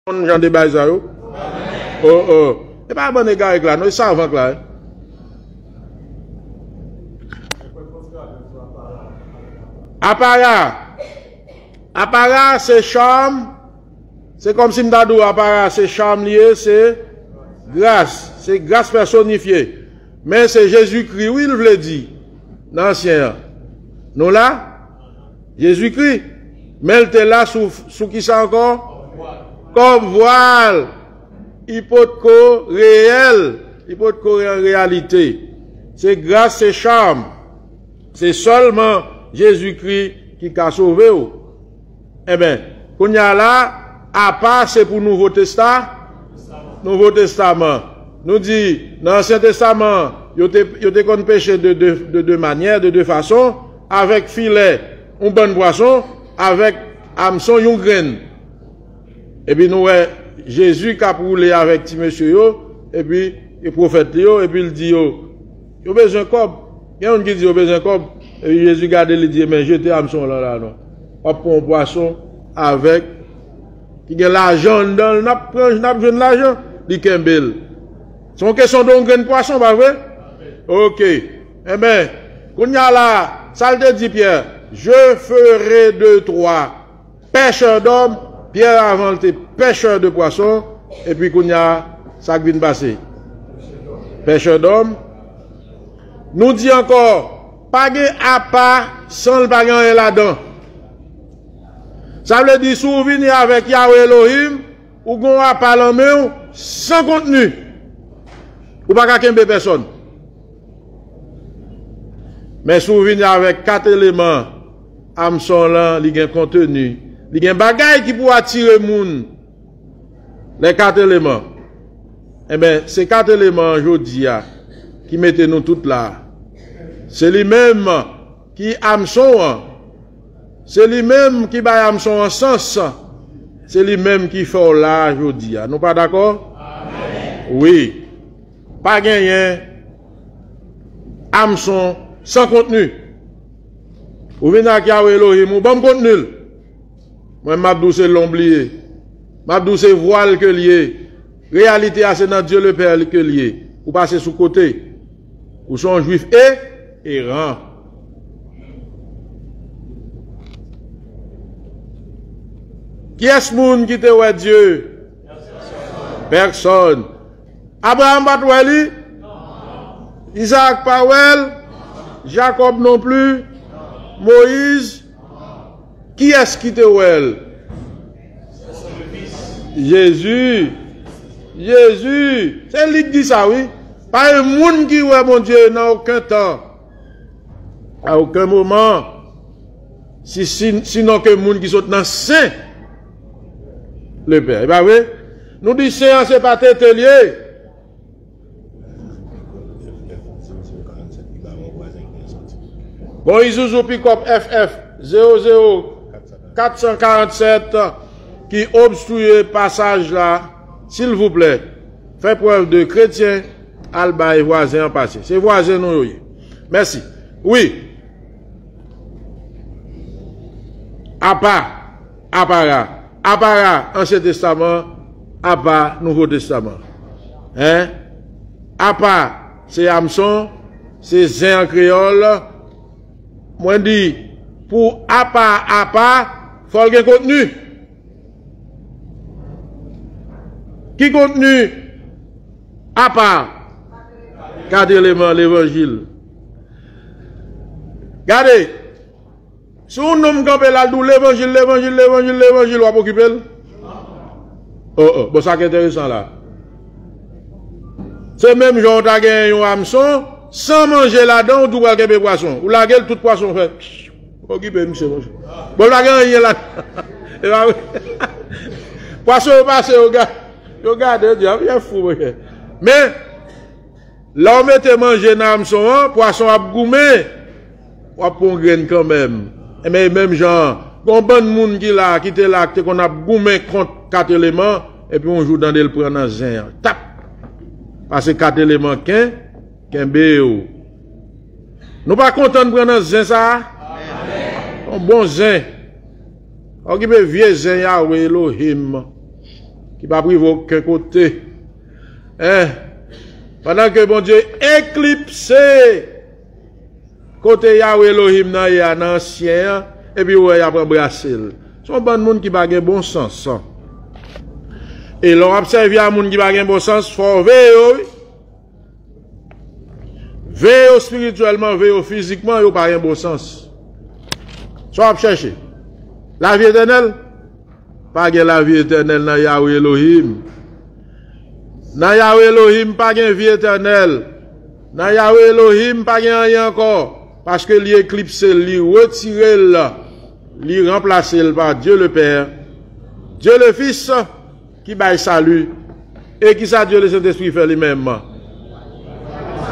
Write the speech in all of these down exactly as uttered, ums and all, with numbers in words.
Konn jan de bagay sa yo? Oh, oh. E pa bann egare k la, non, e savan k la, wi. Apara. Apara, se cham. Se kòmsi m ta di w, apara, se cham li ye, se gras. Se gras pèsonifye. Men se Jezikri, wi, l vle di, nan ansyen an. Nou la? Jezikri. Men l te la sou, sou ki sa ankò? Kòb vwal. Li potko reyèl. Li potko re-, an reyalite. Se gras, se cham. Se sèlman Jezikri ki ka sove w. Enben, kounye a la, apa se pou Nouvo Testa-, Nouvo Testaman. Nou di, nan Ansyen Testaman, yo te, yo te konn peche de de, de de manyè, de de fason, avèk filè, yon bann pwason, avèk amson, yon grenn. Epi nou wè Jezi k ap woule avèk ti mesye yo, epi e pwofèt li yo, epi l di yo, yo bezwen kòb. Gen youn ki di yo bezwen kòb, epi Jezi gade li di, men jete amson w lan la non. W ap pran yon pwason avèk, ki gen lajan anndan l, n ap pran, n ap jwenn lajan. Li kenbe l. Se yon kesyon de yon grenn pwason, pa vre? Oke. Enben, kounye a la, sa l te di Pyè, je ferai de toi pêcheur d'hommes, Pyè avan l te pêcheur de poisson, epi kounye a, sa k vin pase? Pêcheur d'hommes. Nou di ankò, pa gen apa san l pa gen anyen ladan. Sa vle di, si w vini avèk Yahweh Elohim, ou gen yon apa lan men w, san kontni. Ou pa ka kenbe pèsòn. Men si w vini avèk kat eleman, amson lan, li gen kontni. Li gen bagay ki pou atire moun. Lè kat eleman. Enben, se kat eleman an jodi a ki mete nou tout la. Se li menm ki amson an. Se li menm ki bay amson an sans. Se li menm ki fè w la jodi a. Nou pa dakò? Wi. Pa genyen amson san kontni. Ou vin ak Yahweh Elohim, ou ban m kontni l. Mwen, m ap di w se lonb li ye. M ap di w se vwal ke l ye. Reyalite a, se nan Dieu le Père ke l ye. Ou pase sou kote. Ou se yon jwif e, eran. Kiyès moun ki te wè Dye? Pèsòn. Abraram pa t wè li? Izaak pa wè l? Jakòb non pli? Moyiz? Kiyès ki te wè l? Jezi. Jezi. Se li k di sa, wi. Pa gen moun ki wè Bondye nan okenn tan. A okenn moman. Si, si, sinon ke moun ki sot nan sen le Pè. E pa vre? Nou di sen an se pa tete l ye. Bon, Isuzu pikòp F F zewo zewo kat san karannsèt ki obstriye pasaj la, silvouplè, fè prèv de kretyen, al bay vwazen an pase. Se vwazen nou yo ye. Mèsi. Wi. Apa, apara, apara Ansyen Testaman, apa Nouvo Testaman. Hein? Apa, se amson, se zen an kreyòl. Mwen di, pou apa, apa, fò l gen kontni. Ki kontni? Apa kat eleman levanjil. Gade, si yon nonm kanpe la, l di w levanjil, levanjil, levanjil, levanjil, w ap okipe l? Oh, oh, bon, sa k enteresan la. Se menm jan w ta gen yon amson, san manje ladan, w di w pral kenbe pwason. Ou lage l, tout pwason fè. Okipe misye, monchè. Bon, l pa gen anyen la. E pa vre? Pwason yo pase, yo ga-, yo gade, yo di, "A, misye fou, monchè." Men, lè w mete manje nan amson an, pwason ap goumen. W ap pran yon grenn kanmenm. Enben, e menm jan an, gen yon bann moun ki la, ki te la, ki te konn ap goumen kont kat eleman, epi yon jou, tande l pran nan zen an. Tap! Pase kat eleman ken, kenbe w. Nou pa kontan n pran nan zen sa a? Yon bon zen. Okipe vye zen Yahweh Elohim. Li p ap rive okenn kote. Hein? Pandan ke Bondye eklipse kote Yahweh Elohim nan ye a nan ansyen an, epi ou wè y ap anbrase l. Se yon bann moun ki pa gen bon sans. E lè w ap sèvi a moun ki pa gen bon sans, fò w veye yo, wi. Veye yo espirityèlman, veye yo fizikman, yo pa gen bon sans. Sa w ap chèche? Lavi etènèl? Pa gen lavi etènèl nan Yahweh Elohim. Nan Yahweh Elohim pa gen vi etènèl. Nan Yahweh Elohim pa gen anyen ankò. Paske li eklipse l, li retire l, li ranplase l pa Dye le Pè, Dye le Fis, ki bay sali. E kisa Dye Lesentespri fè li menm?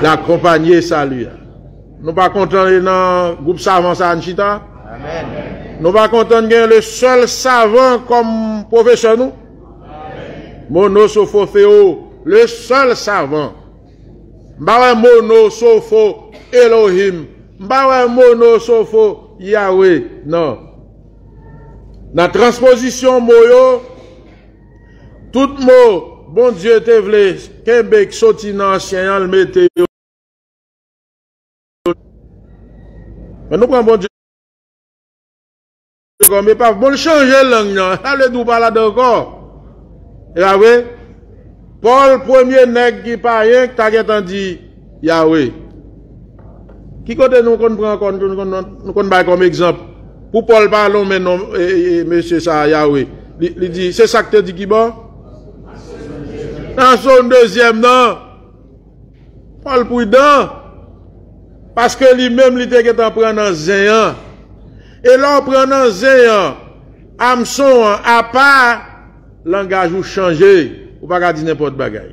L akonpanye sali a. Nou pa kontan nan gwoup savan sa a n chita? Nou pa kontan n gen le sèl savan kòm pwofesè nou? Monosofo Theo, le sèl savan. M pa wè monosofo Elohim. M pa wè monosofo Yahweh, non. Nan transpozisyon mo yo, tout mo Bondye te vle kenbe k soti nan ansyen an, l mete yo. Men nou pran Bondye kòm epav. Bon, l chanje lang nan. Sa vle di w pa ladan ankò. E pa vre? Pòl, premye nèg ki payen, k ta gentan di Yahweh. Ki kote nou konn pran ankò, nou konn, nou konn bay kòm egzanp? Pou Pòl pa lonmen non, e, e, e, mesye sa a, Yahweh. Li, li di, se sa k te di kibò? Nan Sòm dezyèm nan. Pòl pridan. Paske li menm, li te gentan pran nan zen an. E lè w pran nan zen an, amson an, apa, langaj ou chanje. Ou pa ka di nenpòt bagay.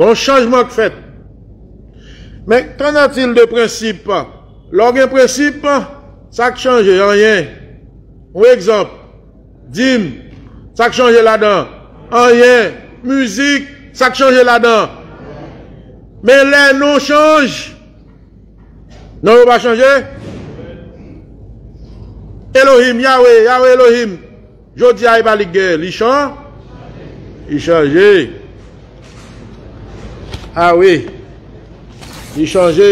Bon, chanjman k fèt. Men, qu'en est-il de prensip? Lè w gen prensip, sa k chanje? Anyen. Yon egzanp, dim, sa k chanje ladan? Anyen. Mizik, sa k chanje ladan? Men lè non chanj, non yo pa chanje? Elohim, Yahweh, Yahweh Elohim. Jodi a, e pa li k genyen, li chan-, li chanje. A wi. Li chanje.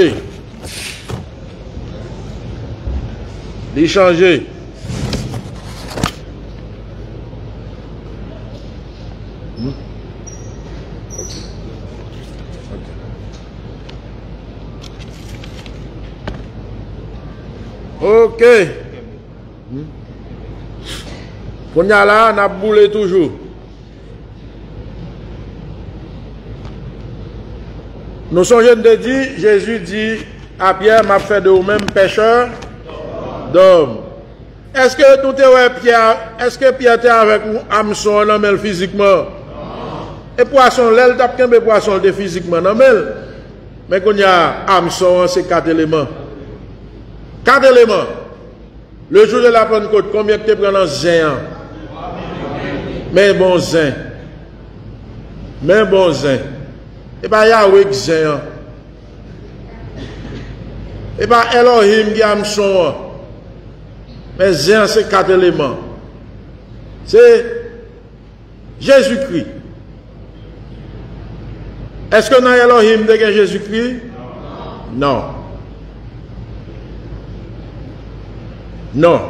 Li chanje. Hmm? Ok. Hmm? Kounye a la, n ap boule toujou. Nou sonje n te di, Jezi di a Pyè, "M ap fè de ou menm pèchè dòm." Èske nou te wè Pyè, èske Pyè te avèk amson an nan men l fizikman? E pwason, lè l t ap kenbe pwason, l te fizikman nan men l. Men kounye a, amson an se kat eleman. Kat eleman. Le jou de la Pentecôte, konbyen ki te pran nan zen an? Men bon zen. Men bon zen. E pa Yahweh ki zen an. E pa Elohim ki amson an. Men zen an se kat eleman. Se Jezikri. Èske nan Elohim te gen Jezikri? Non. Non.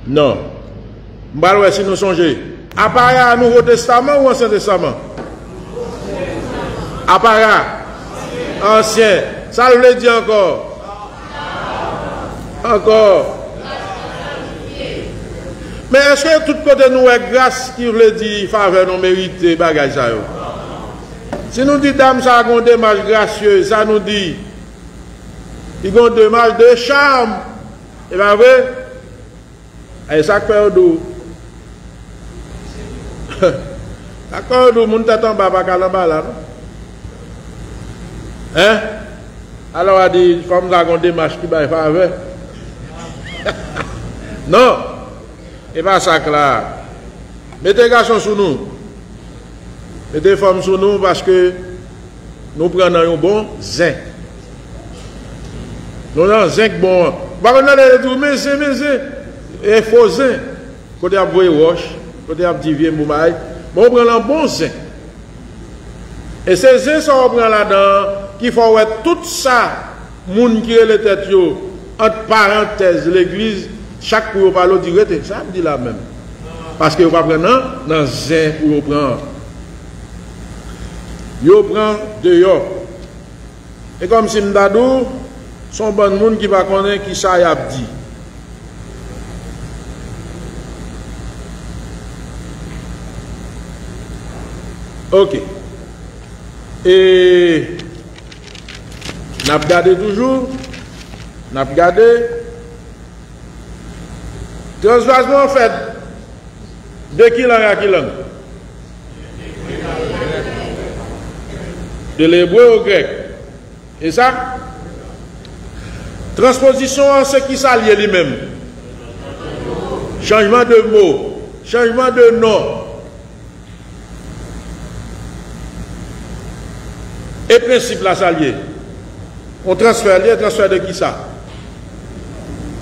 Non. M pral wè si nou sonje. Apara a Nouvo Testaman ou Ansyen Testaman? Apara. Ansyen. Sa l vle di ankò? Ankò. Men èske tout kote nou wè gras ki vle di favè nou merite bagay sa yo? Si nou di dam sa a gon demach grasye, sa nou di? Li gon demach de charme. E pa vre? E sa k fè yo di w, sa k fè yo di w moun tèt anba pa ka al anba la, non? Hein? Alò, w a di, fanm sa gon demach ki bay favè. Non, e pa sa k la. Mete gason sou nou. Mete fanm sou nou, paske nou pran nan yon bon zen. Nou nan zen k bon an. Ou pa konn tande yo di w, "Men zen, men zen." E fo zen. kote y ap voye wòch, kote y ap di vye mo bagay, men w pran l an bon zen. E se zen sa w pran ladan an ki fè w wè tout sa moun ki rele tèt yo, ant parantèz, legliz, chak kou yo pale w di rete. Sa y ap di la menm? Paske yo pa pran nan, nan zen pou yo pran an. Yo pran deyò. E kòmsi m ta di w, se yon bann moun ki pa konnen ki sa y ap di. Ok. E n ap gade toujou. N ap gade. Transvazman an fèt de ki lang a ki lang? De lebre o grèk. E sa? Transpozisyon an se ki sa l ye li menm? Chanjman de mo, chanjman de non. E prensip la sa l ye? On transfè, li ye transfè de ki sa?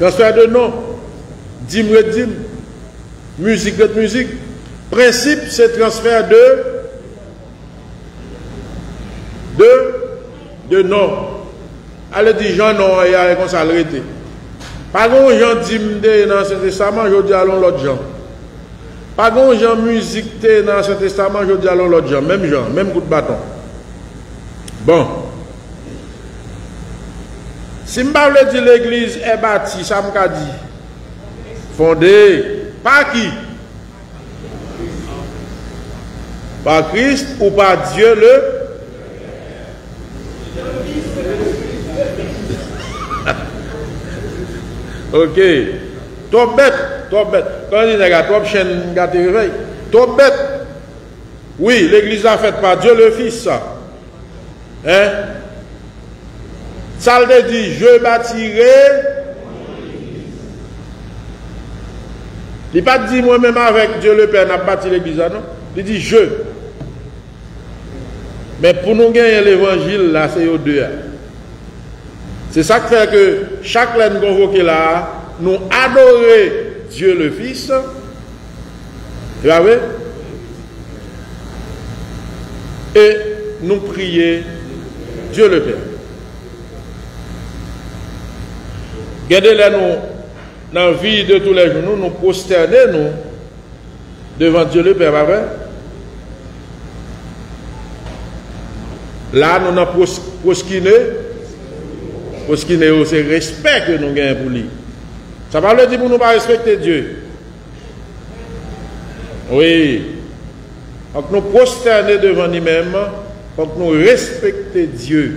Transfè de non. Dim ret dim. Mizik ret mizik. Prensip se transfè de, de, de non. Ale di jan non an ye a, e konsa l rete. Pa gen yon jan dim te ye nan Ansyen Testaman, jodi a l yon lòt jan. Pa gen yon jan mizik te ye nan Ansyen Testaman, jodi a l yon lòt jan, menm jan, menm kout baton. Bon. Si m pa vle di legliz è bati, sa m ka di? Fonde. Pa ki? Par Christ ou par Dieu le Ok. Twòp bèt, twòp bèt. Kòman di nèg la, twòp chen gate revèy. Twòp bèt. Wi, legliz la fèt pa Dye le Fis. Hein? Sa l te di, je bâtirai. Li pa t di, mwen menm avèk Dye le Pè n ap bati legliz la, non. Li di, je. Men pou nou genyen levanjil la, se yo de a. Se sa k fè ke chak lè n konvoke la a, nou adore Dye le Fis, se pa vre? E nou priye Dye le Pè. Gen de lè nou, nan vi de toulèjou nou, nou pwostène nou devan Dye le Pè, pa vre? La, nou nan pwos-, pwoskine. Pwoskine yo, se respè ke nou genyen pou li. Sa pa vle di pou nou pa respekte Dye. Wi. Fòk nou pwostène devan li menm, fòk nou respekte Dye.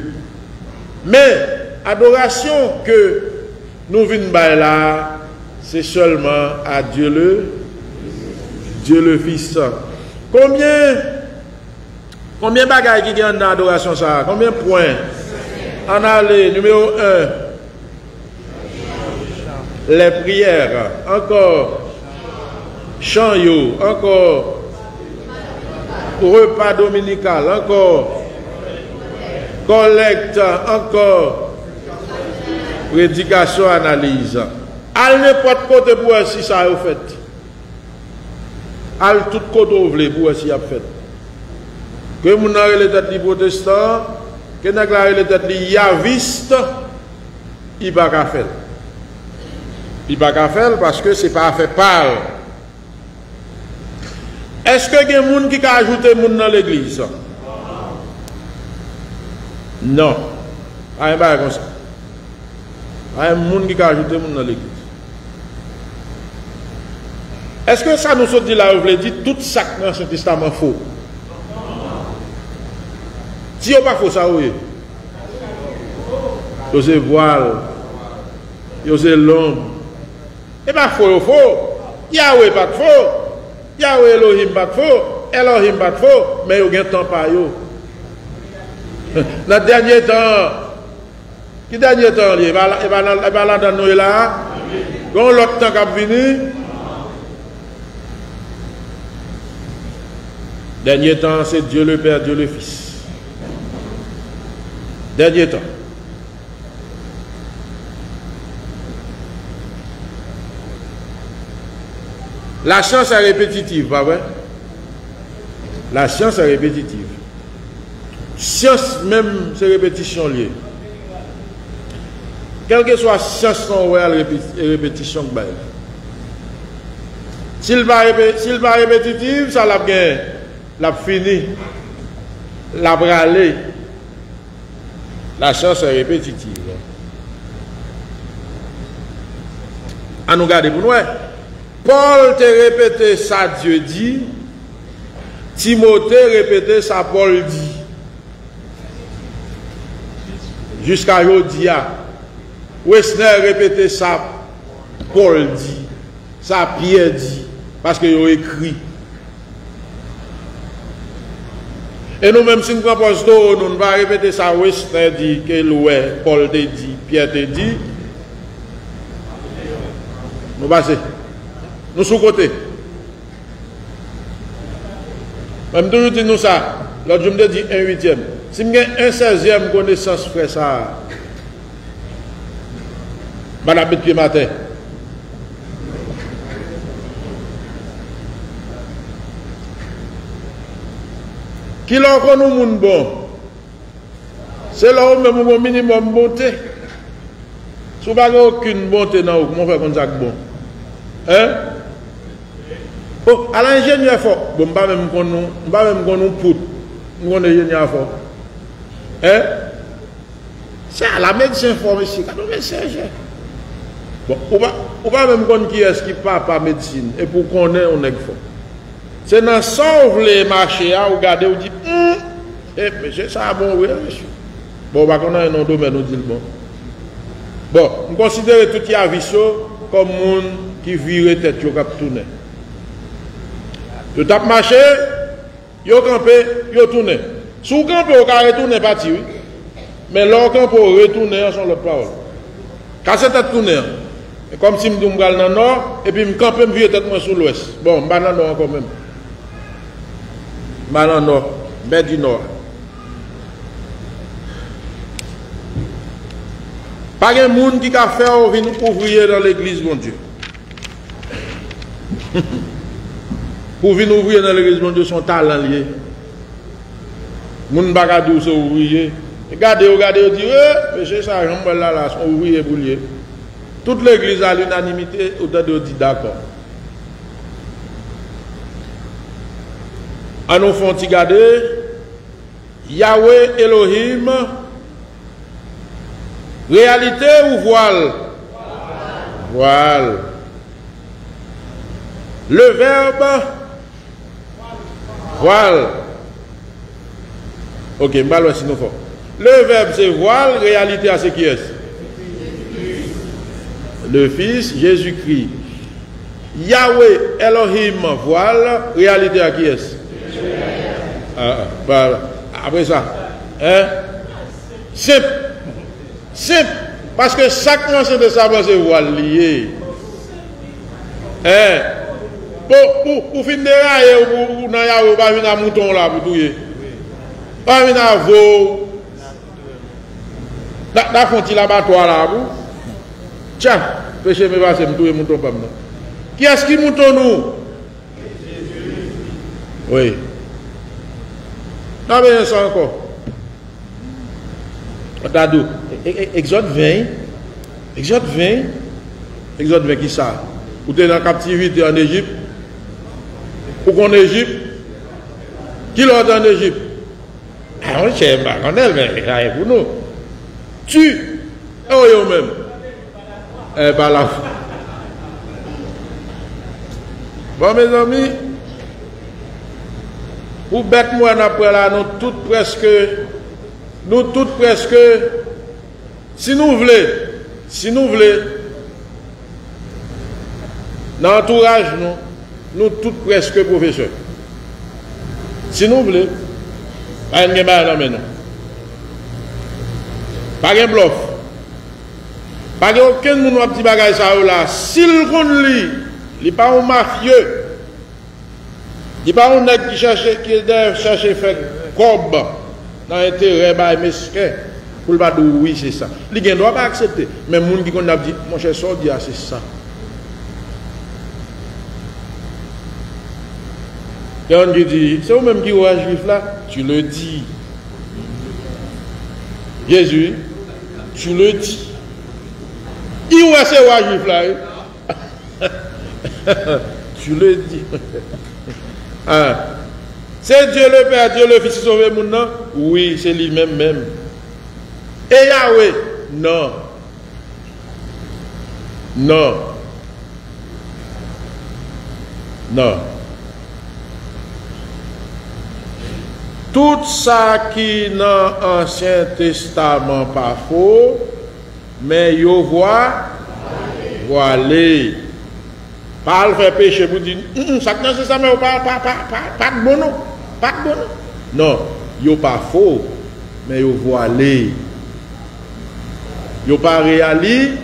Men, adorasyon ke nou vin bay la, se sèlman a Dye le, Dye le Fis. Konbyen, konbyen bagay ki gen anndan adorasyon sa a? Konbyen pwen? Ann ale, nimewo en. Les prières, ankò. Chan yo, ankò. Repa dominikal, ankò. Kòlèkt, ankò. Predikasyon, analiz. Al nenpòt kote pou wè si sa yo fèt. Al tout kote w vle pou wè si y ap fèt. Ke moun nan rele tèt li pwotestan, ke nèg la rele tèt li yavist, li pa ka fè l. Li pa ka fè l paske se pa afè pa l. Èske gen moun ki ka ajoute moun nan legliz? Non. Pa gen bagay konsa. Pa gen moun ki ka ajoute moun nan legliz. Èske sa nou sot di la yo vle di tout sa k nan Ansyen Testaman fo? Si yo pa fo, sa yo ye? Yo se vwal. Yo se lonb. E pa fo yo fo. Yawe pa t fo. Yawe Elohim pa t fo. Elohim pa t fo. Men yo gen tan pa yo. Nan dènye tan an, ki dènye tan an li ye? E pa la, e pa nan, e pa ladan l nou ye la a? Gen yon lòt tan k ap vini. Dènye tan an, se Dye le Pè, Dye le Fis. Dènye tan. La science est répétitive, pa vre? La science est répétitive. Syans menm, se repetisyon l ye. Kèlkeswa syans lan w wè a, l repe-, repetisyon k bay la. Si l pa repe-, si l pa repetitiv, sa l ap genyen? L ap fini. L ap rale. La science est répétitive. An nou gade pou n wè. Pòl te repete sa Dye di, Timote repete sa Pòl di. Jiska jodi a, Wesner repete sa Pòl di, sa Pyè di, paske yo ekri. E nou menm, si n pran pòz towo nou, n pa repete sa Wesner di, ke l wè, Pòl te di, Pyè te di, nou pase. Nou sou kote. Men m toujou di nou sa, lòt jou m te di en uityèm. Si m gen en sèzyèm konesans frè sa a, m pa t ap met pye m atè. Kilè w konn yon moun bon? Se lè ou menm ou gon minimòm bonte. Si w pa gen okenn bonte nan ou, kòman w fè konn sa k bon? Hein? Oh, ala enjenyè fò. Bon, m pa menm konn nou, m pa menm konn nou pout. M konn enjenyè fò. Hein? Se ala medsen fò, mesye. Gade yon medsen enjenyè. Bon, ou pa, ou pa menm konn kiyès ki papa medsin, epi w konnen yon nèg fò. Se nan sa w vle mache a, ou gade, ou di, hum, e, mesye sa a bon vre, mesye. Bon, ou pa konn anyen nan yon domèn, ou di l bon. Bon, m konsidere tout yavis yo kòm moun ki vire tèt yo, k ap tounen. Yo t ap mache, yo kanpe, yo tounen. Si w kanpe, ou ka retounen pati, wi. Men lè w kanpe, w retounen an, se yon lòt pawòl. Kase tèt tounen an. E kòmsi m di w m pral nan nò, epi m kanpe, m vire tèt mwen sou lwès. Bon, m pa nan nò ankò menm. M pa nan nò. M pèdi nò a. Pa gen moun ki ka fè w vin ouvriye nan legliz Bondye. Pou w vin ouvriye nan legliz Bondye, se yon talan l ye. Moun pa ka di w se ouvriye. Gade yo, gade yo di, e, mesye sa, jan m wè l la, la, se yon ouvriye pou l ye. Tout legliz a linanimite, ou tande yo di dakò. An nou fè yon ti gade. Yahweh Elohim, reyalite ou vwal? Vwal. Le Verbe, vwal. Ok, m pral wè si nou fò. Le Verbe se vwal, reyalite a se kiyès? Le Fils, Jezikri. Yahweh Elohim, vwal, reyalite a kiyès? Ah, ah, pa, apre sa, hein? Senp. Senp. Paske sa k nan Sen Testaman se vwal li ye. Hein? Bon, ou, ou fin deraye, ou, ou nan Yahweh, ou pa vin a mouton w la pou touye. Ou pa vin a vo w. Da, da fè yon ti labatwa la pou. Tcha, peche m efase, m touye mouton pa m nan. Kiyès ki mouton nou? Wi. N a bezwen sa ankò. Mwen ta di w, e, e, e, Egzòd ven, wi. Egzòd ven, wi. Egzòd ven ki sa? Ou te nan kaptivite ann Ejip? Ou konn Ejip? Kilè w te ann Ejip? A, monchè, m pa konnen l, men sa e pou nou. Tu, e w yo menm? E pa la. Bon, mezanmi, pou bèt m wè n ap pran la, nou tout prèske, nou tout prèske, si nou vle, si nou vle, nan antouraj nou, nou tout prèske pwofesè. Si nou vle, pa gen bagay nan men nou. Pa gen blòf. Pa gen okenn moun w ap di bagay sa yo la. Si l konn li, li pa yon mafye. Li pa yon nèg ki chèche, ki dèyè chèche fè kòb nan enterè bay mesken pou l pa di w wi, se sa. Li gen dwa pa aksepte, men moun ki konn ap di, monchè, sa w di a, se sa. Gen moun ki di, se ou menm ki wa Jwif la? Tu le dis. Jezi, tu le dis. Li wè se wa Jwif la, wi. Tu le dis. Ah. Se Dieu le Père, Dieu le Fils ki sove moun nan? Wi, se li menm menm. E Yahweh? Non. Non. Non. Tout sa ki nan Ansyen Testaman pa fo, men yo vwa-, vwale. Pa al fè peche pou di, "Mm, mm, sa k nan Testaman yo pa, pa, pa, pa, pa t bon non. Pa t bon non." Non, yo pa fo, men yo vwale. Yo pa reyali.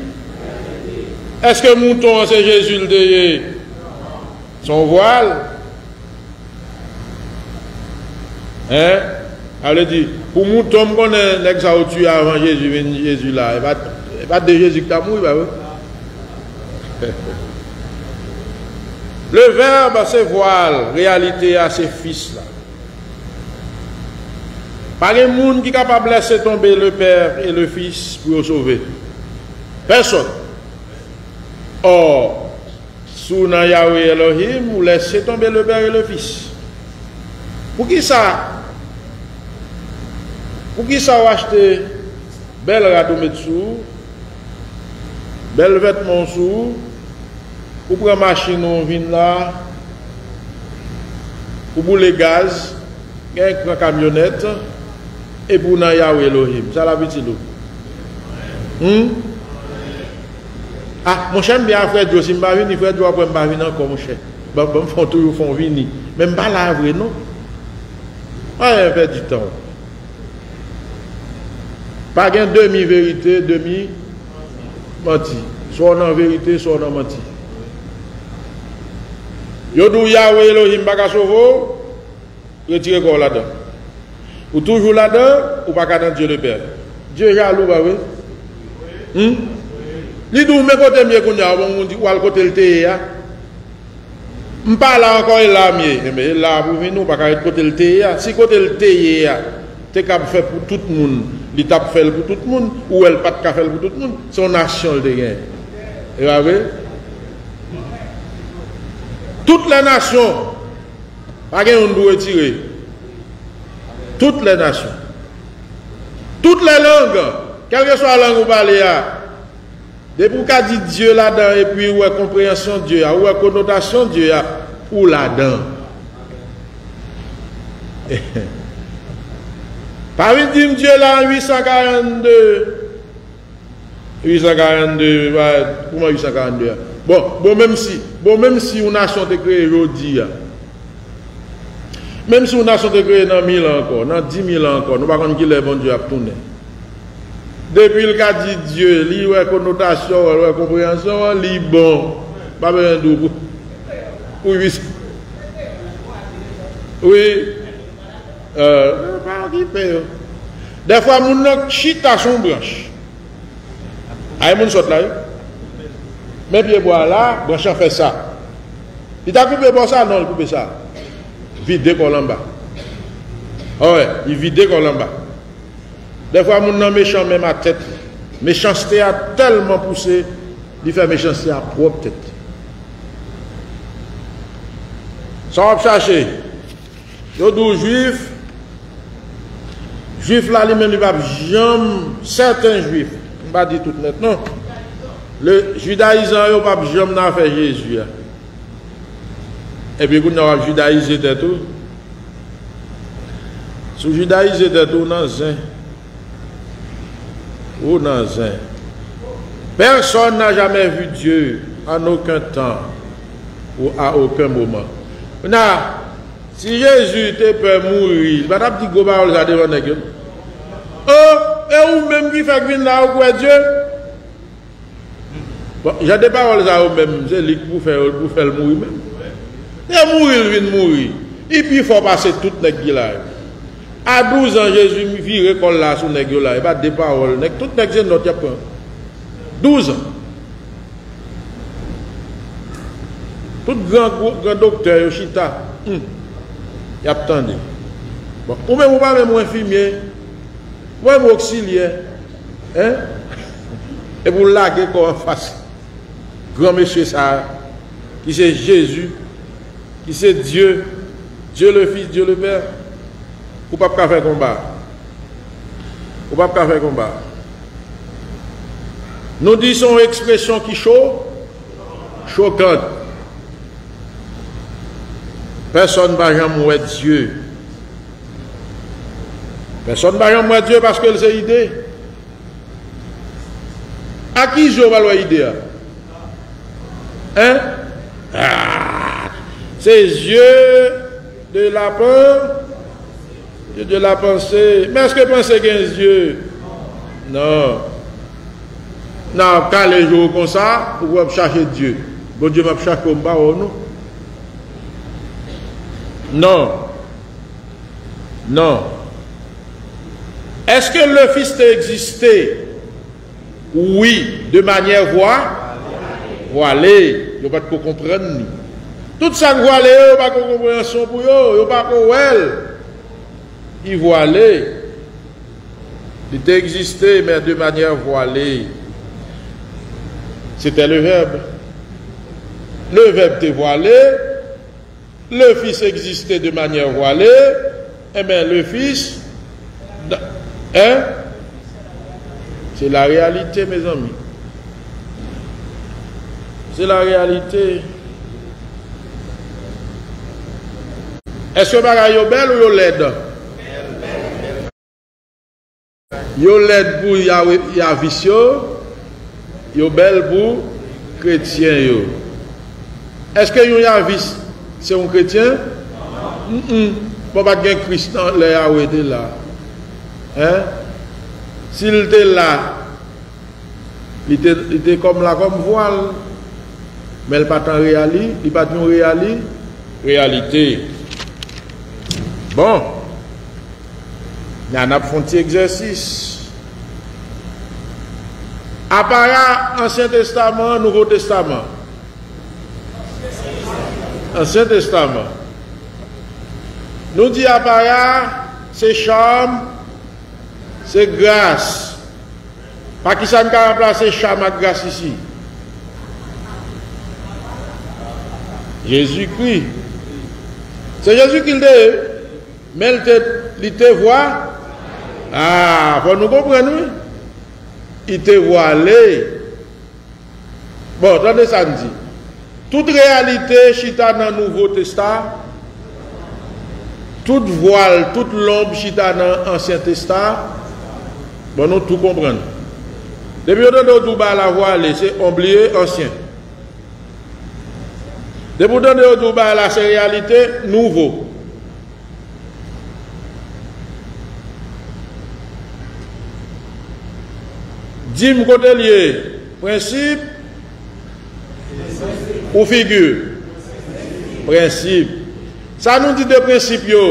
Èske mouton an se Jezi l te ye? Se yon vwal. Hein? Sa vle di, pou mouton, m konnen nèg sa yo tiye avan Jezi vin, Jezi la. E pa, e pa de Jezi ki t ap mouri, pa vre? Le Verbe se vwal, reyalite a se Fis la. Pa gen moun ki kapab lèse tonbe le Père et le Fils pou yo sove. Pèsonn. Ò, si w nan Yahweh Elohim, ou lèse tonbe le Père et le Fils. Poukisa, poukisa w achte bèl rad ou met sou ou, bèl vètman w sou ou, ou pran machin ou vin la, ou boule gaz, gen pran kamyonèt, epi w nan Yahweh Elohim. Sa l ap itil ou? Hmm? Ah, monchè, m byen a Frè Djo. Si m pa vini, Frè Djo ap wè m pa vin ankò, monchè. Ban, ban m fè yon tou, fè yon vini. Men m pa la vre, non. Pa pèdi tan w. Pa gen demi verite, demi manti. Swa w nan verite, swa w nan manti. Yo di w Yahweh Elohim pa ka sove w, retire kò w ladan. Ou toujou ladan, ou pa ka nan Dieu le Père. Dieu jalou, pa vre? Hmm? Li di w, "Men kote m ye kounye a," ou di, "W al kote l te ye a." M pa la ankò, e la m ye. Enben, e la pou vini, ou pa ka ret kote l te ye a. Si kote l te ye a te kab fè pou tout moun, li t ap fè l pou tout moun, ou wè l pa t ka fè l pou tout moun, se yon nasyon l te genyen. E pa vre? Toutes les nations, pa gen youn pou retire. Toutes les nations. Toutes les langues, kèlkeswa lang ou pale a, depi w ka di Dye ladan epi ou wè konpreyansyon Dye a, ou wè konotasyon Dye a, ou ladan. Pa vin di m Dye la an uit san karannde. Uit san karannde, pa, kòman uit san karannde a? Bon, bon, menm si, bon, menm si yon nasyon te kreye jodi a, menm si yon nasyon te kreye nan mil an ankò, nan di mil an ankò, nou pa konn kilè Bondye ap tounen. Depi l ka di Dye, li wè konotasyon an, l wè konpreyansyon an, li bon. Pa bezwen di w pou, pou uit. Wi. Euh, pa okipe yo. Dèfwa, moun nan chita sou yon branch. Ay, moun sòt la, wi. Men pye bwa la, branch lan fè sa. Li ta koupe bò sa, non, li koupe sa. Vide kò l anba. Wi, li vide kò l anba. Dèfwa, moun nan mechan menm a tèt li. Mechanste a tèlman pouse, li fè mechanste a pwòp tèt li. Sa w ap chache? Yo di w jwif, jwif la li menm li p ap janm, sèten jwif, m pa di tout nèt non, le, jidayizan yo p ap janm nan afè Jezi a. Epi kounye a w ap jidayize tèt ou. Si w jidayize tèt ou, w nan zen. Ou nan zen. Personne n'a jamais vu Dieu en aucun temps ou à aucun moment. Kounye a, si Jezi te pè mouri, li pa t ap di gwo pawòl sa devan nèg yo. O, e ou menm ki fèk vin la, ou kwè Dye? Bon, jan de pawòl sa yo menm, se li k pou fè, pou fè l mouri menm. Se mouri l vin mouri. Li pi fò pase tout nèg ki la yo. A douz an, Jezi vire kò l la sou nèg yo la. E pa de pawòl. Nèg, tout nèg se nòt y ap pran. Douz an. Tout gran, gran doktè yo chita. Hmm. Y ap tande. Bon, ou menm ou pa menm yon enfimye, ou pa menm yon oksilyè, en? Epi w lage kò w anfas gran mesye sa a, ki se Jezi, ki se Dye, Dye le Fis, Dye le Pè, ou p ap ka fè konba. Ou p ap ka fè konba. Nou di se yon ekspresyon ki cho, chokant. Pèsonn pa janm wè Dye. Pèsonn pa janm wè Dye paske l se ide. A ki zye w pral wè ide a? Hein? Ah, se zye de la pen-, de, de la panse. Men èske panse gen zye? Non. Nan ap kale je w konsa, ou ap chache Dye. Bondye, m ap chache w, m pa wè w non. Non. Non. Èske le Fis te egziste? Wi, de manyè vwa-, vwale. Yo pa t ko konprann li. Tout sa k vwale yo, yo pa ko konpreyansyon pou yo, yo pa ko wè l. Li vwale. Li te egziste, men de manyè vwale. C'était le Verbe. Le Verbe te vwale. Le Fils existait de manière voilée, enben, le Fils, hein? Se la reyalite, mezanmi. Se la reyalite. Èske bagay yo bèl ou yo lèd? Yo lèd pou Yawe-, yavis yo, yo bèl pou kretyen yo. Èske yon yavis se yon kretyen? Mm-mm. Bon, pa t gen Kris nan lè Yawe te la. Hein? Si l te la, li te, li te kòm la kòm vwal. Men l pa t an reyali-, li pa t yon reyali-, reyalite. Bon. N a, n ap fè yon ti egzèsis. Apara Ansyen Testaman, Nouvo Testaman. Ansyen Testaman. Nou di apara, se cham, se gras. Pa kisa n ka ranplase cham ak gras isi? Jezikri. Se Jezikri l te ye. Men l te, li te vwa-, ah, fò nou konprann, wi. Li te vwale. Bon, tande sa n di. Tout reyalite chita nan Nouvo Testa-, tout vwal, tout lonb chita nan Ansyen Testa-, bon, nou tou konprann. Depi yo tande yo di w bagay la vwale, se onbliye ansyen. Depi w tande yo di w bagay la se reyalite, nouvo. Di m kote l ye. Prensip ou figi? Prensip. Sa nou di de prensip yo?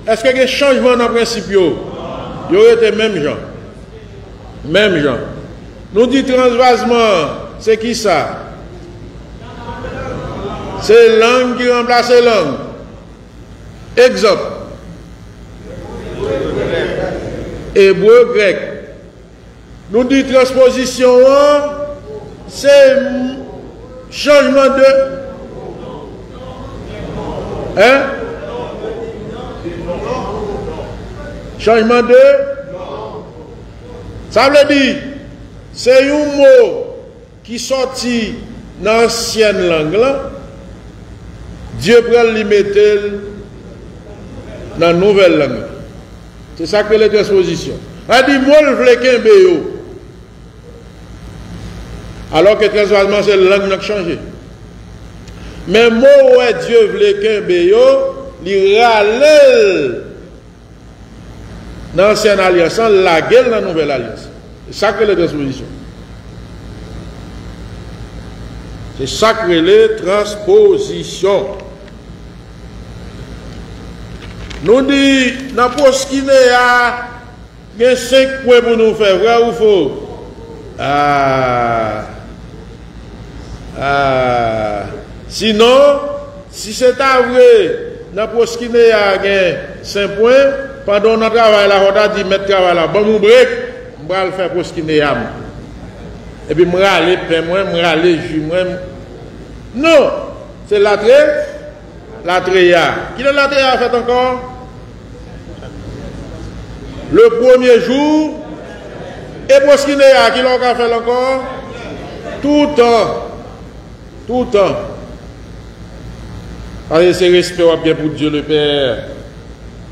Èske gen chanjman nan prensip yo? Yo rete menm jan. Menm jan. Nou di transvazman, se kisa? Se lang ki ranplase lang. Egzanp. Ebre, grèk. Nou di transpozisyon an, se m-, chanjman de, hein? Chanjman de, sa vle di, se yon mo ki sòti nan ansyen lang lan, Dye pran l, li mete l nan nouvèl lang lan. Se sa k rele transpozisyon. Sa di mo l vle kenbe yo. Alò ke transvazman se lang nan k chanje. Men mo w wè Dye vle kenbe yo, li rale l nan ansyen alyans lan, lage l nan nouvèl alyans. Se sa k rele transpozisyon. Se sa k rele transpozisyon. Nou di, nan pwoskine a, gen senk pwen pou nou fè, vrè ou fo? Ah. Ah. Sinon, si se ta vre, Nan pwoskineya a gen senk pwen, pandan w nan travay la, fò w ta di mèt travay la, ban m yon brek, m pral fè pwoskineya m. Epi m rale pen mwen, m rale ji mwen. Non, se latre, latreya. Kilè latreya a fèt ankò? Le premye jou. E pwoskineya, kilè w ka fè l ankò? Toutan. Toutan. Paske se respè w ap gen pou Dye Lepè.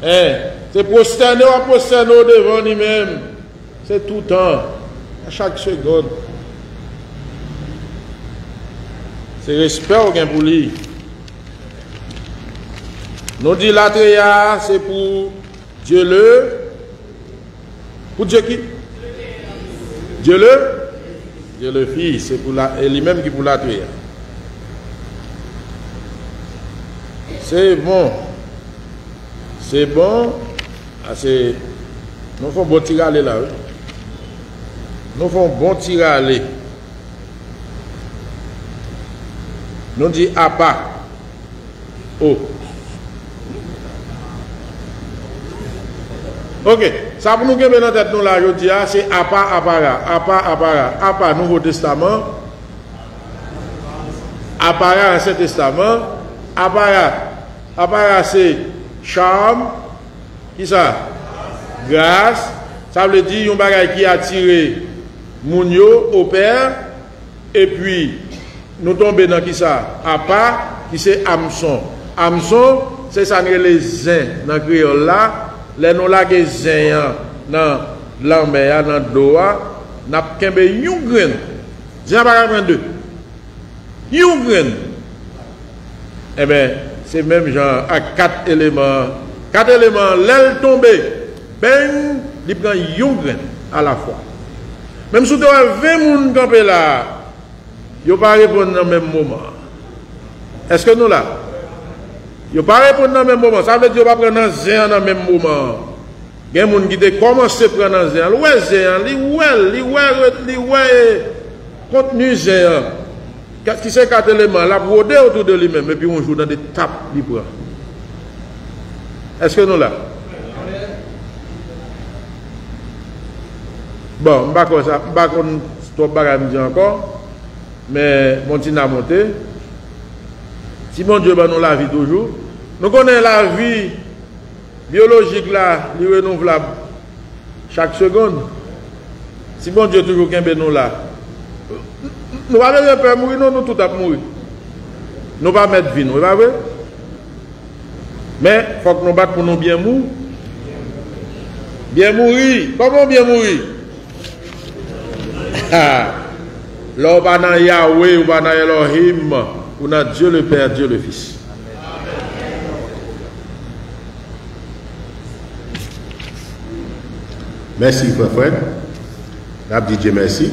Hein? Se pwostène w ap pwostène w devan li menm. Se toutan. A chak segonn. Se respè w gen pou li. Nou di latreya, se pou Dye le, pou Dye ki? Dye le, Dye le Fis, se pou la, e li menm ki pou latreya. Se bon. Se bon. Ase, nou fè yon bon ti rale la, wi. Nou fè yon bon ti rale. Nou di apa. O. Ok, sa pou nou kenbe nan tèt nou la jodi a, se apa, apara, apa, apara, apa, Nouvo Testaman, apara, Ansyen Testaman, apara, apara, se charm, kisa? Gras, sa vle di yon bagay ki atire moun yo, opè, epi nou tonbe nan kisa? Apa, ki se amson. Amson, se sa n rele zen nan kreyòl la. Lè nou lage zen an nan lanmè a, nan dlo a, n ap kenbe yon grenn. Zen an pa ka pran de. Yon grenn. Enben, se menm jan ak kat eleman an. Kat eleman an, lè l tonbe, beng, li pran yon grenn alafwa. Menm si w te wè ven moun kanpe la a, yo pa reponn nan menm moman an. Èske nou la? Yo pa reponn nan menm moman. Sa vle di yo pa pran nan zen an nan menm moman an. Gen moun ki te kòmanse pran nan zen an. Li wè zen an, li wè l, li wè, li wè kontni zen an. Kat, ki se kat eleman, l ap wode otou de li menm, epi yon jou nan de tap li pran. Èske nou la? Bon, m pa konn sa, m pa konn twòp bagay m di ankò, men bon ti n a monte. Si Bondye ban nou lavi toujou, nou konnen lavi byolojik la, li renouvlab chak segonn. Si Bondye toujou kenbe nou la, nou pa bezwen pè mouri, non, nou tout ap mouri. Nou pa mèt vi nou, e pa vre? Men, fòk nou bat pou nou byen mou. Byen mouri. Kòman w byen mouri? Ha! Lè w pa nan Yahweh, ou pa nan Elohim, ou nan Dieu le Père, Dieu le Fils. Mèsi, frè Fred. N ap di Dye mèsi.